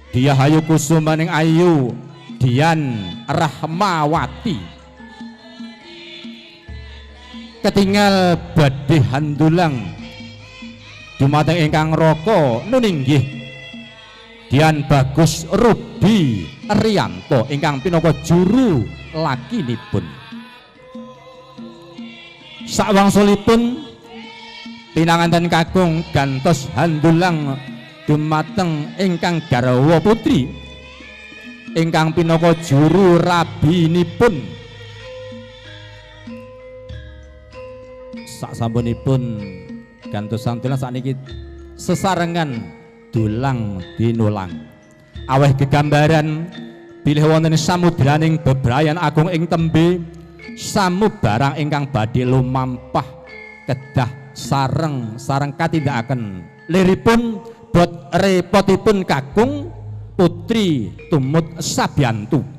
Diah Ayu Kusumaning Ayu Dian Rahmawati. Ketingal badhe handulang dumateng ingkang raka nuninggih Dian Bagus Rudi Rianto ingkang pinaka juru lakinipun. Sakwangsulipun pinanganten kakung gantos handulang dumateng ingkang garwa putri ingkang pinaka juru rabinipun. Saksampunipun gantos handulang sakniki sesarengan dulang dinulang aweh gegambaran bilih wonten samudraning bebrayan agung ing tembe samubarang ingkang badhe lumampah kedah sareng sareng katindakaken liripun bot repotipun kakung putri tumut sabiyantu.